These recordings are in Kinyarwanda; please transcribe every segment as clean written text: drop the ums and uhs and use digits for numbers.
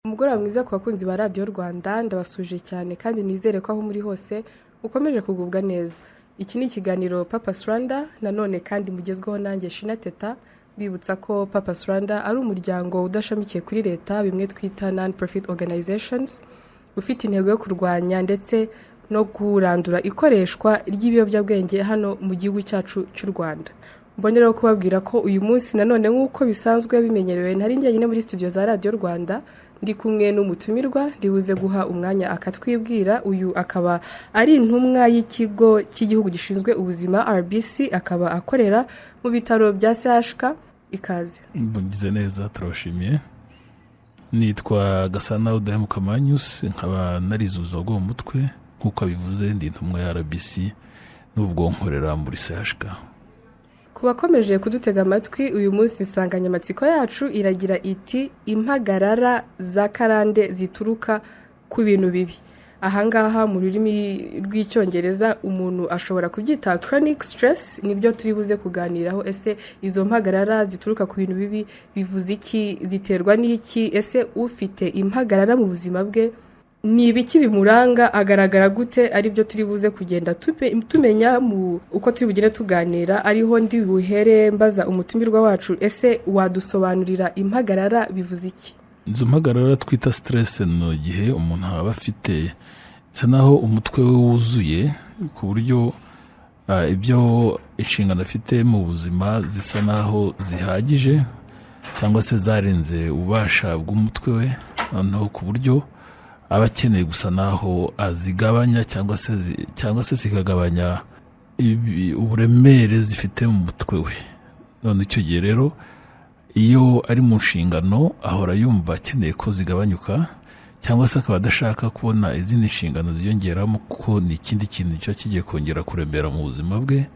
Umugoroba mwiza ku bakunzi ba Radiyo Rwanda. Ndabasuje cyane kandi nizere ko aho muri hose ukomeje kugubwa neza. Iki ni ikiganiro Purpose Rwanda nanone kandi mugezweho nanjye Shina Teta. Bibutsa ko Purpose Rwanda ari umuryango udashamikiye kuri leta, bimwe twita non profit organizations, ufite intego yo kurwanya ndetse no kurandura ikoreshwa ry'ibiyobyabwenge hano mu gihugu cyacu cy'u Rwanda. Mboneraho kubabwira ko uyu munsi nanone, nk'uko bisanzwe bimenyerewe, ntari njyenyine muri studio za Radiyo Rwanda. Ndi kumwe n'umutumirwa ndibuze guha umwanya akatwibwira. Uyu akaba ari intumwa y'ikigo cy'igihugu gishinzwe ubuzima, RBC, akaba akorera mu bitaro bya CHK. Ikaze. Mugize neza, turabashimiye. Nitwa Gasana Udahemuka Manyusi, nkaba narize ubuzima bwo mu mutwe. Nk'uko abivuze, ndi intumwa ya RBC n'ubwo nkorera muri CHK. Ku bakomeje kudutega amatwi uyu munsi, insanganyamatsiko yacu iragira iti: "Impagarara za karande zituruka ku bintu bibi." Ahangaha mu rurimi rw'Icyongereza umuntu ashobora kubyita chronic stress. Nibyo turi buze kuganiraho. Ese izo mpagarara zituruka ku bintu bibi bivuze iki? Ziterwa n'iki? Ese ufite impagarara mu buzima bwe ni ibiki bimuranga? Agaragara gute? Aribyo turi buze kugenda tumenya mu uko turi bugende tuganira. Ariho ndi buhere mbaza umutumirwa wacu: ese wadusobanurira impagarara bivuze iki? Izo mpagarara twita stress ni igihe umuntu aba afite, bisa naho umutwe we wuzuye ku buryo ibyo inshingano afite mu buzima zisa naho zihagije cyangwa se zarenze ububasha bw'umutwe we, noneho ku buryo aba akeneye gusa naho azigabanya cyangwa se zikagabanya uburemere zifite mu mutwe we. None icyo gihe rero, iyo ari mu nshingano, ahora yumva akeneye ko zigabanyuka, cyangwa se akaba adashaka kubona izindi nshingano ziyongeramo, kuko ni ikindi kintu kiba kigiye kongera kuremera mu buzima bwe.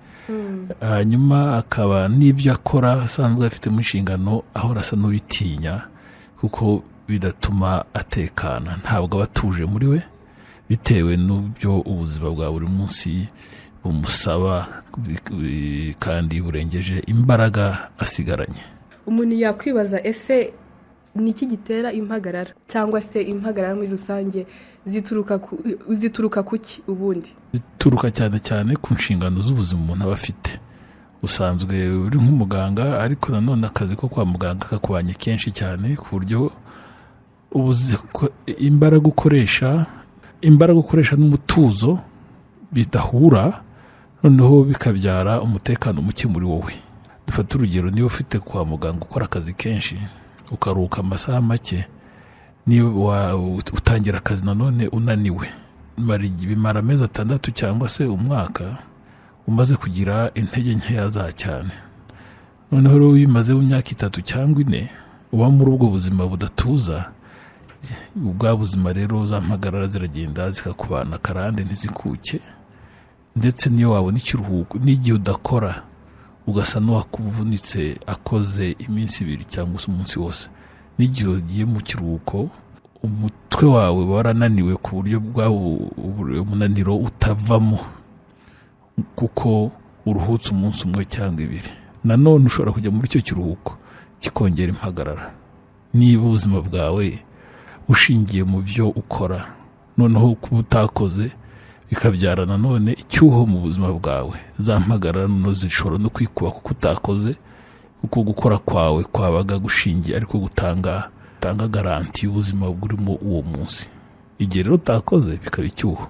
Hanyuma akaba n'ibyo akora asanzwe afitemo inshingano ahora asa n'ubitinya, kuko bidatuma atekana, ntabwo aba atuje muri we, bitewe n'ibyo ubuzima bwa buri munsi bumusaba kandi burengeje imbaraga asigaranye. Umuntu yakwibaza: ese ni iki gitera impagarara, cyangwa se impagarara muri rusange zituruka ku ki ubundi? Zituruka cyane cyane ku nshingano z'ubuzima umuntu aba afite. Usanzwe uri nk'umuganga, ariko nanone akazi ko kwa muganga kakubanye kenshi cyane, ku buryo imbaraga ukoresha n'umutuzo bidahura, noneho bikabyara umutekano muke muri wowe. Dufate urugero: niba ufite kwa muganga ukora akazi kenshi, ukaruhuka amasaha make, niba utangira akazi nanone unaniwe, bimara amezi 6 cyangwa se umwaka umaze kugira intege nkeya za cyane. Noneho rero iyo umaze mu myaka 3 cyangwa 4 uba muri ubwo buzima budatuza, bwa buzima rero, za mpagarara ziragenda zikakubana karande, ntizikuke. Ndetse n'iyo wabona ikiruhuko, n'igihe udakora, ugasa n'uwakuvunitse akoze iminsi 2 cyangwa se umunsi wose. N'igihe ugiye mu kiruhuko, umutwe wawe warananiwe ku buryo bwa umunaniro utavamo kuko uruhutse umunsi umwe cyangwa 2. Nanone ushobora kujya muri icyo kiruhuko kikongera impagarara. Niba ubuzima bwawe bushingiye mu byo ukora, noneho kuba utakoze bikabyara nanone icyuho mu buzima bwawe, za mpagarara noneho zishobora no kwikuba kuko utakoze, kuko gukora kwawe kwabaga gushingiye ariko gutanga garantie y'ubuzima burimo uwo munsi. Igihe rero utakoze, bikaba icyuho.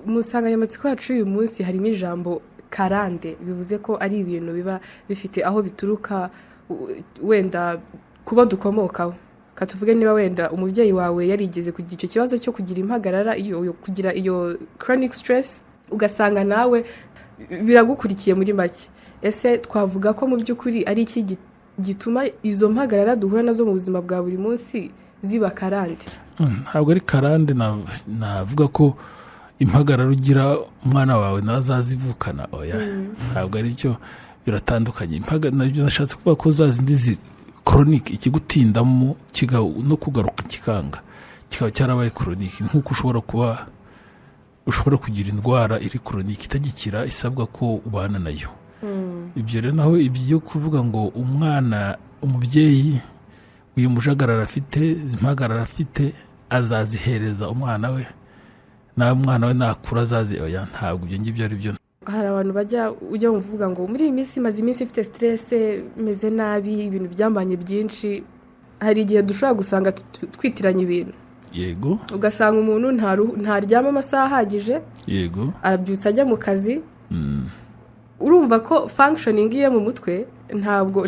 Mu nsanganyamatsiko yacu y'uyu munsi harimo ijambo karande, bivuze ko ari ibintu biba bifite aho bituruka, wenda kuba dukomokaho. Katuvuge niba wenda umubyeyi wawe yarigeze kugira icyo kibazo cyo kugira impagarara, kugira iyo chronic stress, ugasanga nawe biragukurikiye muri make. Ese twavuga ko mu by'ukuri ari iki gituma izo mpagarara duhura nazo mu buzima bwa buri munsi ziba karande? Ntabwo ari karande. Navuga ko impagarara ugira, umwana wawe nawe azazivukana, oya, ntabwo ari cyo, biratandukanye. Nabyo nashatse kuvuga ko za zindi chronic, ikigutindamo no kugaruka kikanga, kikaba cyarabaye chronic, nk'uko ushobora kugira indwara iri chronic itagikira, isabwa ko ubana nayo. Ibyo rero, naho ibyo kuvuga ngo umwana, umubyeyi Uyu mujagarara afite, izi mpagarara afite, azazihereza umwana we, nawe umwana we nakura azazi? Oya, ntabwo ibyo ngibyo ari byo. Hari abantu bajya ujya uvuga ngo muri iyi minsi maze iminsi mfite stress, meze nabi, ibintu byambanye byinshi. Hari igihe dushobora gusanga twitiranya ibintu. Ugasanga umuntu ntaryama amasaha ahagije, arabyutsa ajya mu kazi. Urumva ko functioning ye mu mutwe ntabwo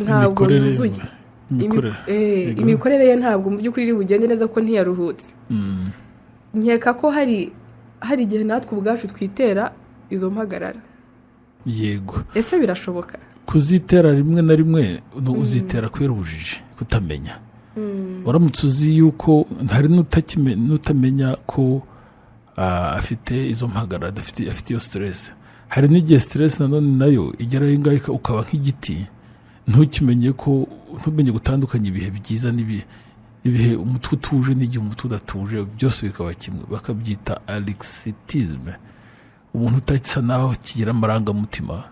yuzuye. Imikorere. Imikorere ye ntabwo mu by'ukuri iri bugende neza kuko ntiyaruhutse. Nkeka ko hari igihe natwe ubwacu twitera izo mpagarara. Ese birashoboka? Kuzitera rimwe na rimwe ni uzitera kubera ubujiji, kutamenya. Uramutse uzi yuko hari n'utamenya ko afite izo mpagarara, adafite, afite iyo stress. Hari n'igihe stress nanone nayo igeraho ingaruka, ukaba nk'igiti, ntukimenye ko, ntumenye gutandukanya ibihe byiza n'ibihe umutwe utuje n'igihe umutwe udatuje, byose bikaba kimwe, bakabyita alexithymie. Umuntu utasa naho kigira amarangamutima,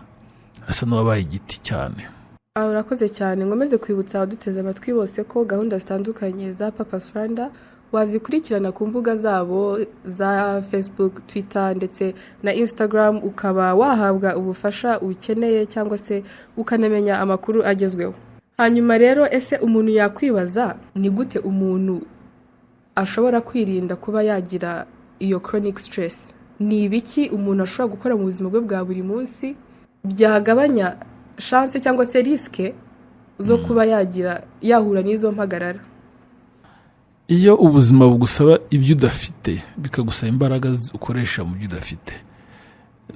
asa n'uwabaye igiti cyane. Aha urakoze cyane. Nkomeze kwibutsa abaduteze amatwi bose ko gahunda zitandukanye za Purpose Rwanda wazikurikirana ku mbuga zabo za Facebook, Twitter ndetse na Instagram, ukaba wahabwa ubufasha ukeneye cyangwa se ukanamenya amakuru agezweho. Hanyuma rero, ese umuntu yakwibaza ni gute umuntu ashobora kwirinda kuba yagira iyo chronic stress? Ni ibiki umuntu ashobora gukora mu buzima bwe bwa buri munsi byagabanya chance cyangwa se risque zo kuba yagira, yahura n'izo mpagarara? Iyo ubuzima bugusaba ibyo udafite, bikagusaba imbaraga ukoresha mu byo udafite,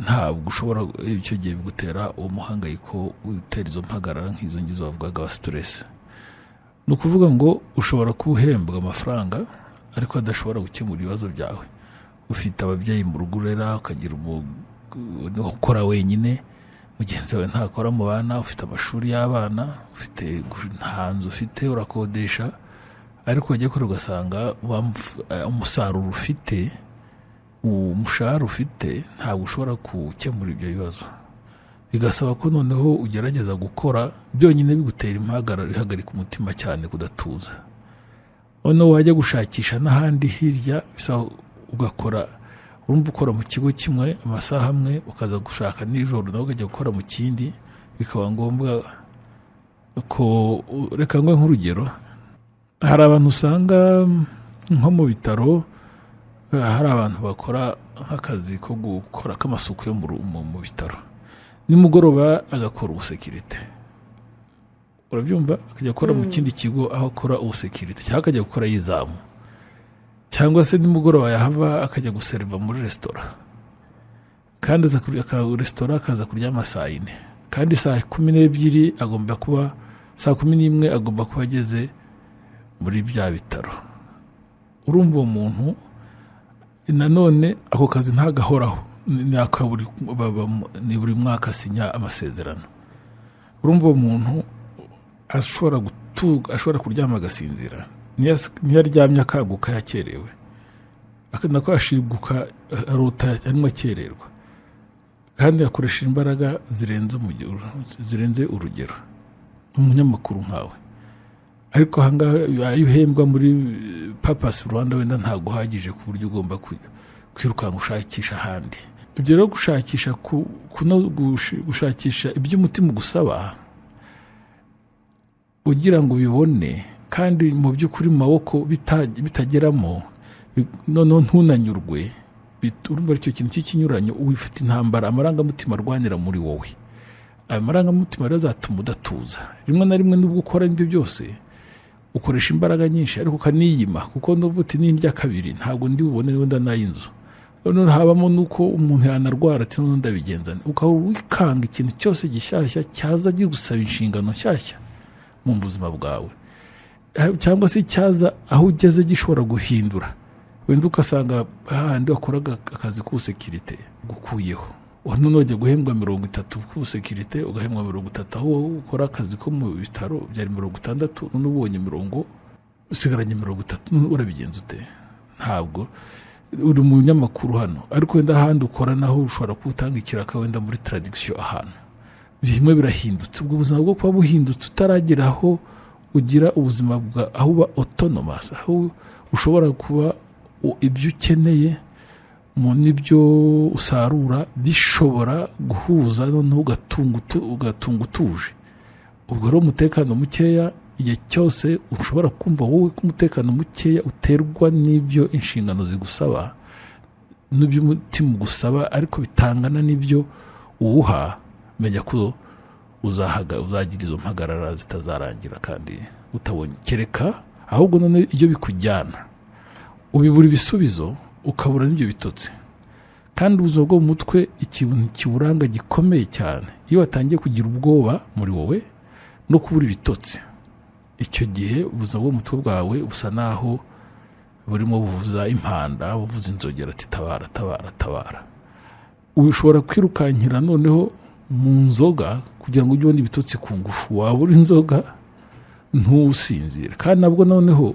ntabwo ushobora. Icyo gihe bigutera uwo muhangayiko utera izo mpagarara nk'izo ngizo bavugaga wa stress. Ni ukuvuga ngo ushobora kuba uhembwa amafaranga ariko adashobora gukemura ibibazo byawe. Ufite ababyeyi mu rugo urera, ukagira ukora wenyine, mugenzi wawe ntakora mu bana, ufite amashuri y'abana, ufite nta nzu ufite, urakodesha, ariko wajya kure ugasanga umusaruro ufite, umushahara ufite, ntabwo ushobora gukemura ibyo bibazo. Bigasaba ko noneho ugerageza gukora byonyine, bigutera impagarara, bihagarika umutima cyane, kudatuza. Noneho wajya gushakisha n'ahandi hirya, bisaba ugakora, urumva ukora mu kigo kimwe amasaha amwe, ukaza gushaka nijoro nawe ukajya gukora mu kindi, bikaba ngombwa ko, reka nguhe nk'urugero, hari abantu usanga nko mu bitaro, hari abantu bakora nk'akazi ko gukora k'amasuku yo mu bitaro, nimugoroba agakora ubusekirite, urabyumva, akajya gukora mu kindi kigo aho akora ubusekirite, cyangwa akajya gukora yizamu, cyangwa se nimugoroba yahava akajya guseriva muri resitora, kandi aza resitora akaza kuryama saa 4, kandi saa 12 agomba kuba, saa 11 agomba kuba ageze muri bya bitaro. Urumva uwo muntu nanone ako kazi ntagahoraho, ni aka ni buri mwaka asinya amasezerano. Urumva uwo muntu ashobora kuryama agasinzira? Niyo aryamye akanguka yakerewe, nako ashiguka arota arimo akererwa, kandi akoresha imbaraga zirenze urugero. Umunyamakuru nkawe, ariko ahangaha ayo uhembwa muri Purpose Rwanda wenda ntabwo uhagije ku buryo ugomba kwirukanka ushakisha ahandi. Ibyo rero gushakisha gushakisha ibyo umutima ugusaba ugira ngo ubibone, kandi mu by'ukuri mu maboko bitageramo, noneho ntunanyurwe, urumva icyo kintu cy'ikinyuranyo, wifite intambara, amarangamutima arwanira muri wowe. Ayo marangamutima rero azatuma udatuza. Rimwe na rimwe nubwo ukora ibyo byose, ukoresha imbaraga nyinshi, ariko ukaniyima, kuko n'ubu uti nindya kabiri ntabwo ndi bubone wenda n'ay'inzu. Noneho habamo n'uko umuntu yanarwara, ati noneho ndabigenza nte? Ukaba wikanga ikintu cyose gishyashya cyaza gusaba inshingano nshyashya mu buzima bwawe, cyangwa se cyaza aho ugeze gishobora guhindura. Wenda ugasanga hahandi wakoraga akazi k'ubusekirite gukuyeho, none wajya guhembwa 30 k'ubusekirite, ugahembwa 30, aho ukora akazi ko mu bitaro byari 60, none ubonye mirongo, usigaranye 30, none urabigenza ute? Ntabwo uri umunyamakuru hano, ariko wenda ahandi ukora naho ushobora kuba utanga ikiraka wenda muri traduction, ahantu bimwe birahindutse. Ubwo buzima bwo kuba buhindutse utaragera aho. ugira ubuzima bwa aho uba autonomous, aho ushobora kuba ibyo ukeneye mu n'ibyo usarura bishobora guhuza, noneho ugatunga utuje. Ubwo rero umutekano mukeya, igihe cyose ushobora kumva wowe ko umutekano mukeya uterwa n'ibyo inshingano zigusaba n'ibyo umutima ugusaba, ariko bitangana n'ibyo uwuha, menya ko uzagira izo mpagarara zitazarangira kandi utabonye kereka ahubwo none ibyo bikujyana ubibura ibisubizo, ukabura n'ibyo bitotsi. Kandi ubuzima bwo mu mutwe, ikintu kiburanga gikomeye cyane, iyo watangiye kugira ubwoba muri wowe no kubura ibitotsi, icyo gihe ubuzima bwo mu mutwe bwawe busa naho burimo buvuza impanda, buvuza inzogera ati: "Tabara, tabara, tabara." Ushobora kwirukankira noneho mu nzoga kugira ngo ujye ubona ibitotsi ku ngufu. Wabura inzoga ntusinzire, kandi nabwo noneho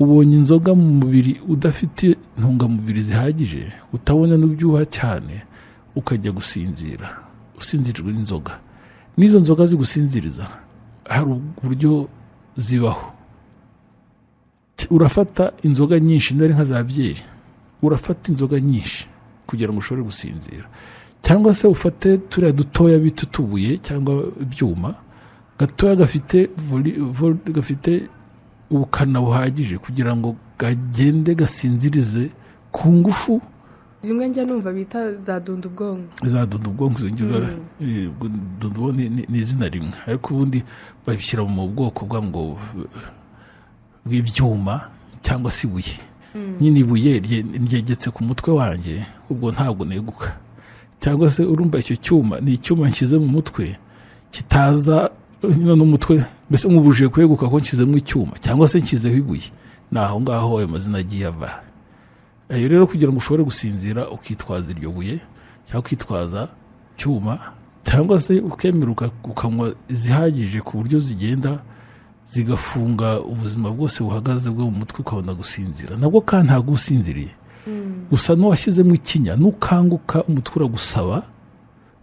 ubonye inzoga mu mubiri udafite intungamubiri zihagije, utabona n'ubyuha cyane, ukajya gusinzira usinzirijwe n'inzoga. N'izo nzoga zigusinziriza hari uburyo zibaho. Urafata inzoga nyinshi, niba ari nka za byeri, urafata inzoga nyinshi kugira ngo ushobore gusinzira, cyangwa se ufate turiya dutoya bita utubuye cyangwa ibyuma gatoya gafite ubukana buhagije kugira ngo kagende gasinzirize ku ngufu. Zimwe njya numva bita za dunda ubwonko. Za dunda ubwonko, izo ngizo, dunda ubwonko ni izina rimwe, ariko ubundi babishyira mu bwoko bwa ngo bw'ibyuma cyangwa se ibuye nyine. Ibuye ryegetse ku mutwe wanjye, ubwo ntabwo neguka, cyangwa se urumva icyo cyuma ni icyuma nshyize mu mutwe kitaza nyine n'umutwe, mbese nk'ubujije kweguka ko nshyizemo icyuma cyangwa se nshyizeho ibuye. Ni aho ngaho ayo mazina agiye ava. Ayo rero, kugira ngo ushobore gusinzira, ukitwaza iryo buye cyangwa ukitwaza icyuma, cyangwa se ukemera ukanywa izihagije ku buryo zigenda zigafunga ubuzima bwose buhagaze bwo mu mutwe, ukabona gusinzira. Nabwo kandi ntabwo usinziriye, gusa n'uwashyizemo ikinya. Nukanguka, umutwe uragusaba,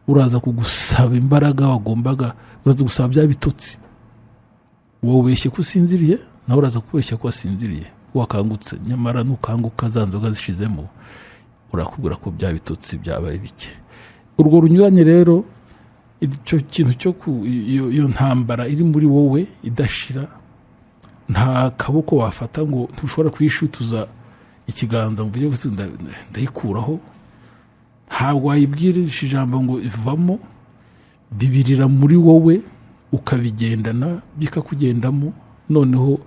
uraza kugusaba imbaraga wagombaga, uraza gusaba bya bitotsi. Wowe ubeshye ko usinziriye, nawe uraza kubeshya ko wasinziriye, ko wakangutse. Nyamara nukanguka za nzoga zishizemo, urakubwira ko bya bitotsi byabaye bike. Urwo runyuranye rero, icyo kintu cyo ku iyo ntambara iri muri wowe idashira, nta kaboko wafata ngo ntushobora kuyishutuza ikiganza ngo uvuge ngo ndayikuraho. Ntabwo wayibwirisha ijambo ngo ivamo. Bibirira muri wowe, ukabigendana, bikakugendamo, noneho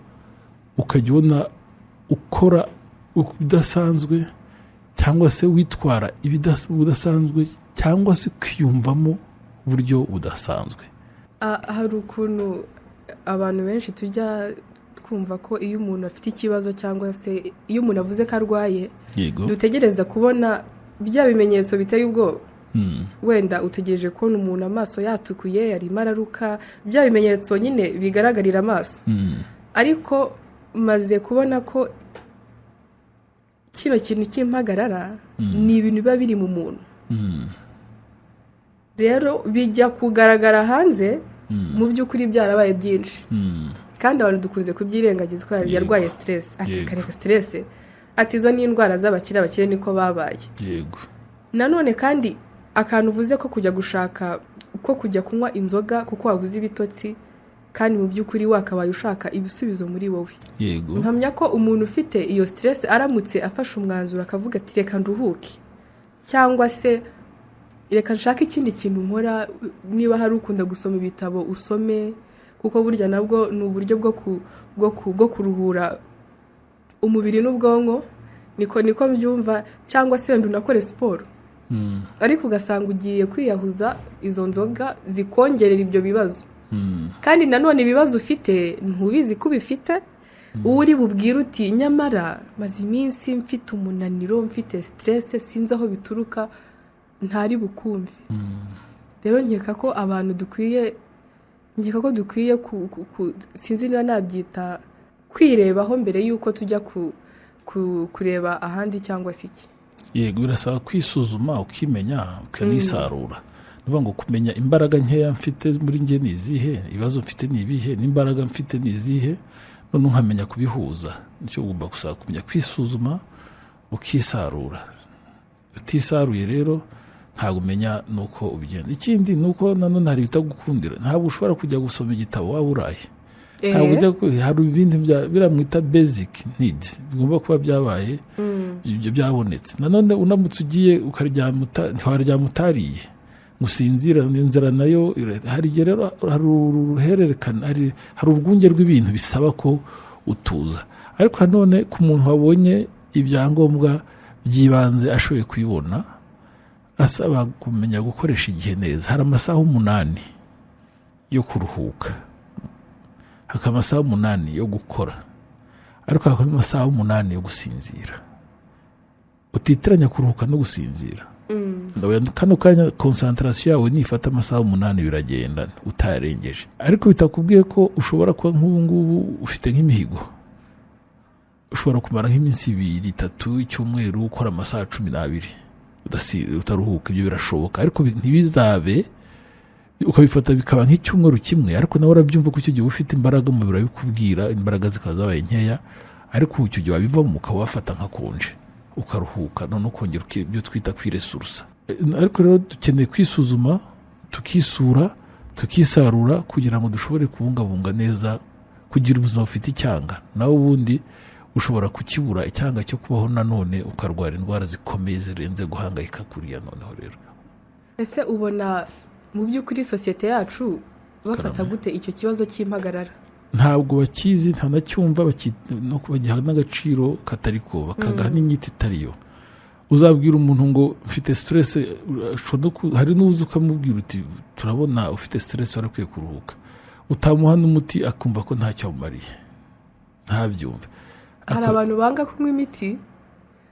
ukajya ubona ukora ibidasanzwe, cyangwa se witwara ibidasanzwe, cyangwa se kwiyumvamo uburyo budasanzwe. Hari ukuntu abantu benshi tujya twumva ko iyo umuntu afite ikibazo, cyangwa se iyo umuntu avuze ko arwaye, dutegereza kubona bya bimenyetso biteye ubwoba. Wenda utegereje kubona umuntu amaso yatukuye, arimo araruka, bya bimenyetso nyine bigaragarira amaso. Ariko maze kubona ko kino kintu cy'impagarara ni ibintu biba biri mu muntu. Rero bijya kugaragara hanze mu by'ukuri byarabaye byinshi. Kandi abantu dukunze kubyirengagiza ko yarwaye stress, ati: "Kareka stress," ati: "Izo ni indwara z'abakire, abakire niko babaye." Nanone kandi akantu uvuze ko kujya gushaka, ko kujya kunywa inzoga kuko wabuze ibitotsi, kandi mu by'ukuri wakabaye ushaka ibisubizo muri wowe. Mpamya ko umuntu ufite iyo stress, aramutse afashe umwanzuro akavuga ati: "Reka nduhuke," cyangwa se "Reka nshake ikindi kintu nkora," niba hari ukunda gusoma ibitabo, usome, kuko burya nabwo ni uburyo bwo kuruhura umubiri n'ubwonko, niko mbyumva, cyangwa se wenda unakore siporo. Ariko ugasanga ugiye kwiyahuza izo nzoga zikongerera ibyo bibazo. Kandi nanone ibibazo ufite ntubizi ko ubifite. Uwo uri bubwire uti: "Nyamara maze iminsi mfite umunaniro, mfite stress, sinzi aho bituruka," ntari bukumve. Rero nkeka ko abantu dukwiye, nkeka ko dukwiye sinzi niba nabyita kwirebaho mbere y'uko tujya kureba ahandi cyangwa se iki. Yego, birasaba kwisuzuma, ukimenya, ukanisarura. Ni ukuvuga ngo kumenya imbaraga nkeya mfite muri njye ni izihe, ibibazo mfite ni ibihe, n'imbaraga mfite ni izihe, noneho nkamenya kubihuza. Nicyo ugomba gusaba, kumenya kwisuzuma ukisarura. Utisaruye rero ntabwo umenya nuko ubigenda. Ikindi ni uko nanone hari ibitagukundira. Ntabwo ushobora kujya gusoma igitabo waba uraye. Ntabwo ujya hari ibindi biramwita basic needs bigomba kuba byabaye, ibyo byabonetse. Nanone unamutse ugiye ukaryama ntiwaryama utariye ngo usinzire, inzara nayo hari igihe rero hari uruhererekane, hari urwunge rw'ibintu bisaba ko utuza. Ariko nanone ku muntu wabonye ibyangombwa by'ibanze, ashoboye kubibona, asaba kumenya gukoresha igihe neza. Hari amasaha 8 yo kuruhuka, hakaba amasaha 8 yo gukora, ariko hakaba amasaha 8 yo gusinzira. Utitiranya kuruhuka no gusinzira. Ndabona kano kanya concentration yawe nifata amasaha 8, biragenda utarengeje. Ariko bitakubwiye ko ushobora kuba nk'ubu ngubu ufite nk'imihigo, ushobora kumara nk'iminsi 2, 3, icyumweru, ukora amasaha 12 utaruhuka. Ibyo birashoboka, ariko ntibizabe ukabifata bikaba nk'icyumweru kimwe. Ariko nawe urabyumva ko icyo gihe uba ufite imbaraga, umubiri urabikubwira, imbaraga zikaba zabaye nkeya. Ariko icyo gihe wabivamo ukaba wafata nka congé, ukaruhuka, none ukongera ibyo twita kwiresurusa. Ariko rero dukeneye kwisuzuma, tukisura, tukisarura, kugira ngo dushobore kubungabunga neza, kugira ubuzima bufite icyanga. Nawe ubundi ushobora kukibura icyanga cyo kubaho, nanone ukarwara indwara zikomeye zirenze guhangayika kuriya. Noneho rero Ese ubona mu by'ukuri sosiyete yacu bafata Karame. gute icyo kibazo cy'impagarara? Ntabwo bakizi, ntanacyumva, no bagiha n'agaciro katari ko, bakagaha n'inyito itariyo. Uzabwira umuntu ngo mfite stress, ushobora no hari n'uza ukamubwira uti: "Turabona ufite stress, warakwiye kuruhuka." Utamuha n'umuti akumva ko ntacyo amumariye, ntabyumve. Hari abantu banga kunywa imiti.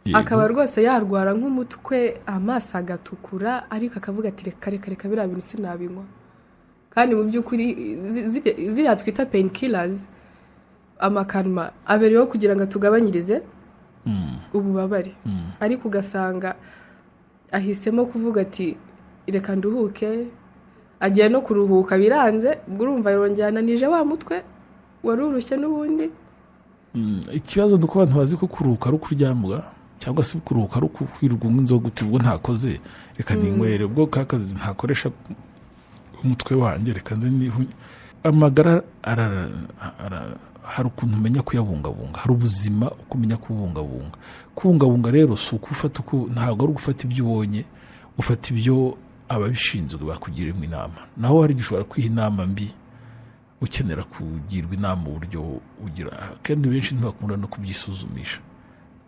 Yego. Akaba rwose yarwara nk'umutwe, amaso agatukura, ariko akavuga ati: "Reka, reka, reka, biriya bintu sinabinywa." Kandi mu by'ukuri ziriya twita painkillers, amakanma, abereyeho kugira ngo atugabanyirize ububabare. Ariko ugasanga ahisemo kuvuga ati: "Reka nduhuke." Agiye no kuruhuka biranze, ubwo urumva yongera ananije wa mutwe wari urushye n'ubundi. Ikibazo ni uko abantu bazi ko kuruhuka ari ukuryamwa, cyangwa se kuruhuka ari ukwirirwa unywa inzoga, uti: "Ubwo ntakoze reka ninywere, ubwo ka kazi ntakoresha umutwe wanjye reka nze Amagara hari ukuntu umenya kuyabungabunga, hari ubuzima uko umenya kubungabunga. Kubungabunga rero si uko ufata uko, ntabwo ari ugufata ibyo ubonye, ufata ibyo ababishinzwe bakugiramo inama. Naho hari igihe ushobora kwiha inama mbi, ukenera kugirwa inama uburyo ugira. Kandi benshi ntibakunda no kubyisuzumisha,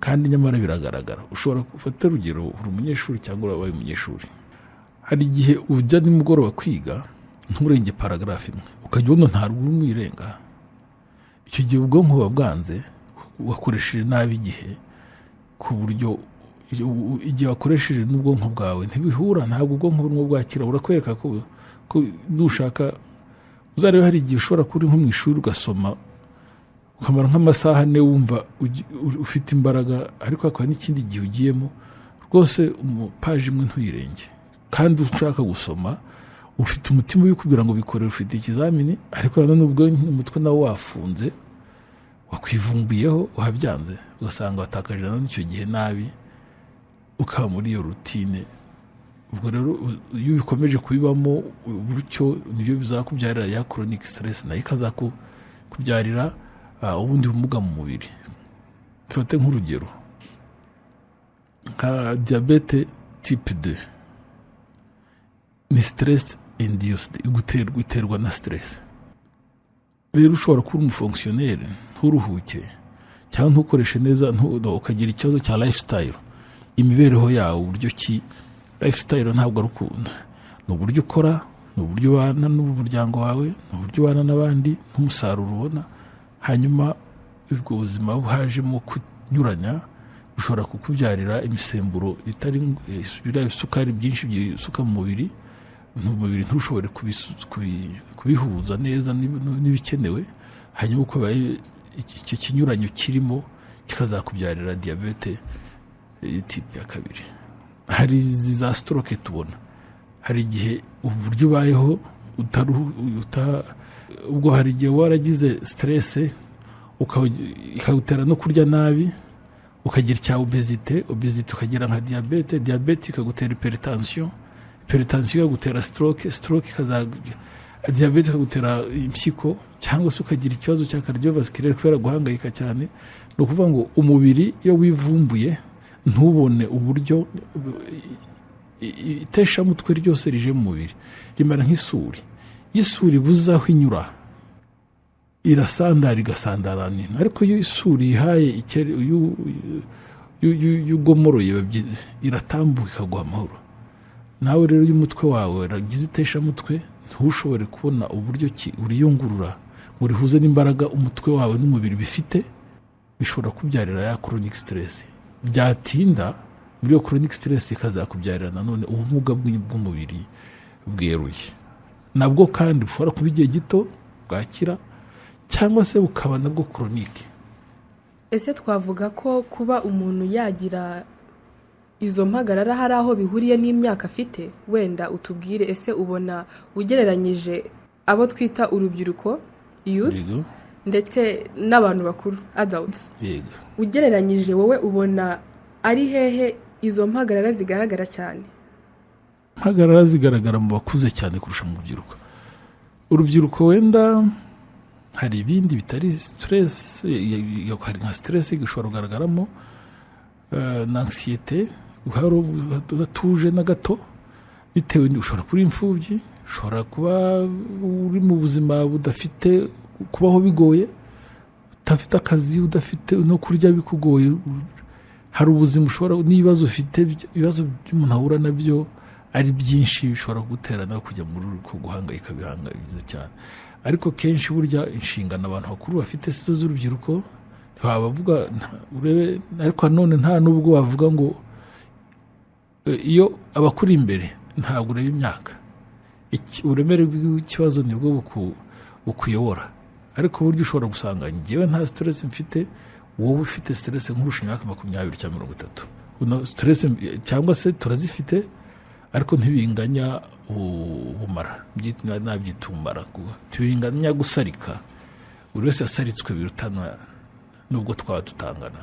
kandi nyamara biragaragara. Ushobora gufata urugero, uri umunyeshuri cyangwa urabaye umunyeshuri, hari igihe ujya nimugoroba kwiga nturenge paragarafu imwe, ukajya ubona ntabwo urimo uyirenga. Icyo gihe ubwonko buba bwanze, wakoresheje nabi igihe, ku buryo igihe wakoresheje n'ubwonko bwawe ntibihura. Ntabwo ubwonko burimo bwakira, burakwereka ko nushaka uzarebe. Hari igihe ushobora kuba uri nko mu ishuri, ugasoma ukamara nk'amasaha 4, wumva ufite imbaraga, ariko hakaba n'ikindi gihe ugiyemo rwose paji imwe ntuyirenge, kandi ushaka gusoma, ufite umutima ubikubwira ngo bikorere, ufite ikizamini. Ariko nanone ubwo umutwe nawo wafunze, wakwivumbuyeho, wahabyanze, ugasanga watakaje nanone icyo gihe nabi, ukaba muri iyo routine. Ubwo rero iyo ubikomeje kubibamo gutyo, nibyo bizakubyarira ya chronic stress, nayo ikazakubyarira ubundi bumuga mu mubiri. Dufate nk'urugero nka diyabete type 2, ni stress induced, iterwa na stress. Rero ushobora kuba uri umufonctionnaire, nturuhuke cyangwa ntukoreshe neza, ukagira ikibazo cya lifestyle, imibereho yawe, uburyo ki lifestyle ntabwo ari ukuntu, ni uburyo ukora, ni uburyo ubana n'umuryango wawe, ni uburyo ubana n'abandi, n'umusaruro ubona. Hanyuma ubwo buzima hajemo kunyuranya, bushobora kukubyarira imisemburo itari biriya bisukari byinshi byisuka mu mubiri, umubiri ntushobore kubihuza neza n'ibikenewe. Hanyuma uko bibaye, icyo kinyuranyo kirimo kikazakubyarira diyabete type ya 2. Hari izi za stroke tubona. Hari igihe uburyo ubayeho ubwo hari igihe waragize stress, ikagutera no kurya nabi, ukagira icya obésité, obésité ukagira nka diyabete, diyabete ikagutera hypertension, hypertension ikagutera stroke, stroke ikaza, diyabete ikagutera impyiko, cyangwa se ukagira ikibazo cya cardiovasculaire kubera guhangayika cyane. Ni ukuvuga ngo umubiri iyo wivumbuye ntubone uburyo, iteshamutwe ryose rije mu mubiri rimera nk'isuri. Iyo isuri ibuze aho inyura, irasandara, igasandara nini. Ariko iyo isuri ihaye iyo ugomoroye, iratambuka ikaguha amahoro. Nawe rero iyo umutwe wawe waragize iteshamutwe, ntushobore kubona uburyo ki uriyungurura ngo urihuze n'imbaraga umutwe wawe n'umubiri bifite, bishobora kubyarira ya chronic stress. Byatinda muri iyo chronic stress ikazakubyarira nanone ubumuga bw'umubiri bweruye, nabwo kandi bushobora kuba igihe gito bwakira, cyangwa se bukaba nabwo chronique. Ese twavuga ko kuba umuntu yagira izo mpagarara hari aho bihuriye n'imyaka afite? Wenda utubwire, ese ubona ugereranyije abo twita urubyiruko, youth, ndetse n'abantu bakuru, adults, ugereranyije wowe ubona ari hehe izo mpagarara zigaragara cyane? Impagarara zigaragara mu bakuze cyane kurusha mu rubyiruko. Urubyiruko wenda hari ibindi bitari stress, hari nka stress ishobora kugaragaramo na anxiété, uhora udatuje na gato, bitewe ushobora kuba imfubyi, ushobora kuba uri mu buzima budafite kubaho bigoye, udafite akazi, udafite no kurya bikugoye. Hari ubuzima ushobora n'ibibazo ufite, ibibazo by'umuntu ahura nabyo ari byinshi, bishobora kugutera nawe kujya muri uko guhangayika bihangayika cyane. Ariko kenshi burya inshingano abantu bakuru bafite si zo z'urubyiruko. Ntiwabavuga urebe, ariko nanone nta n'ubwo wavuga ngo iyo abakuri imbere, ntabwo ureba imyaka. Uburemere bw'ikibazo nibwo bukuyobora. Ariko burya ushobora gusanga ngewe nta stress mfite, wowe ufite stress nkurusha imyaka 20 cyangwa 30. Stress cyangwa se turazifite, ariko ntibinganya ubumara, nabyita ubumara, ntibinganya gusarika. Buri wese yasaritswe birutana nubwo twaba tutangana.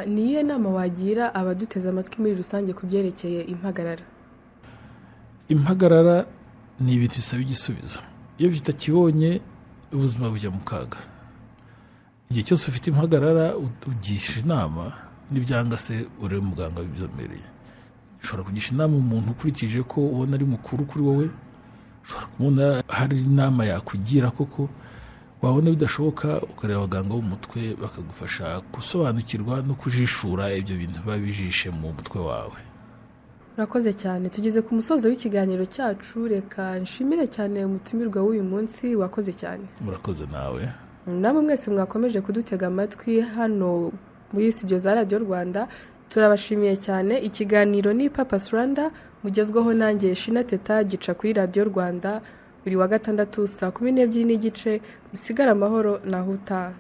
Ni iyihe nama wagira abaduteze amatwi muri rusange ku byerekeye impagarara? Impagarara ni ibintu bisaba igisubizo. Iyo bitakibonye, ubuzima bujya mu kaga. Igihe cyose ufite impagarara, ugisha inama, n'ibyanga se urebe muganga wabyizobereye. Ushobora kugisha inama umuntu ukurikije ko ubona ari mukuru kuri wowe, ushobora kubona hari inama yakugira koko. Wabona bidashoboka, ukareba abaganga bo mu mutwe bakagufasha gusobanukirwa no kujishura ibyo bintu biba bijishe mu mutwe wawe. Urakoze cyane. Tugeze ku musozo w'ikiganiro cyacu. Reka nshimire cyane umutumirwa w'uyu munsi, wakoze cyane. Murakoze nawe. Namwe mwese mwakomeje kudutega amatwi hano muri studio za Radiyo Rwanda, turabashimiye cyane. Ikiganiro ni Papa's Rwanda, mugezwaho nanjye Shina Teta, gica kuri Radiyo Rwanda buri wa gatandatu saa 12:30. Musigare amahoro, naho utaha.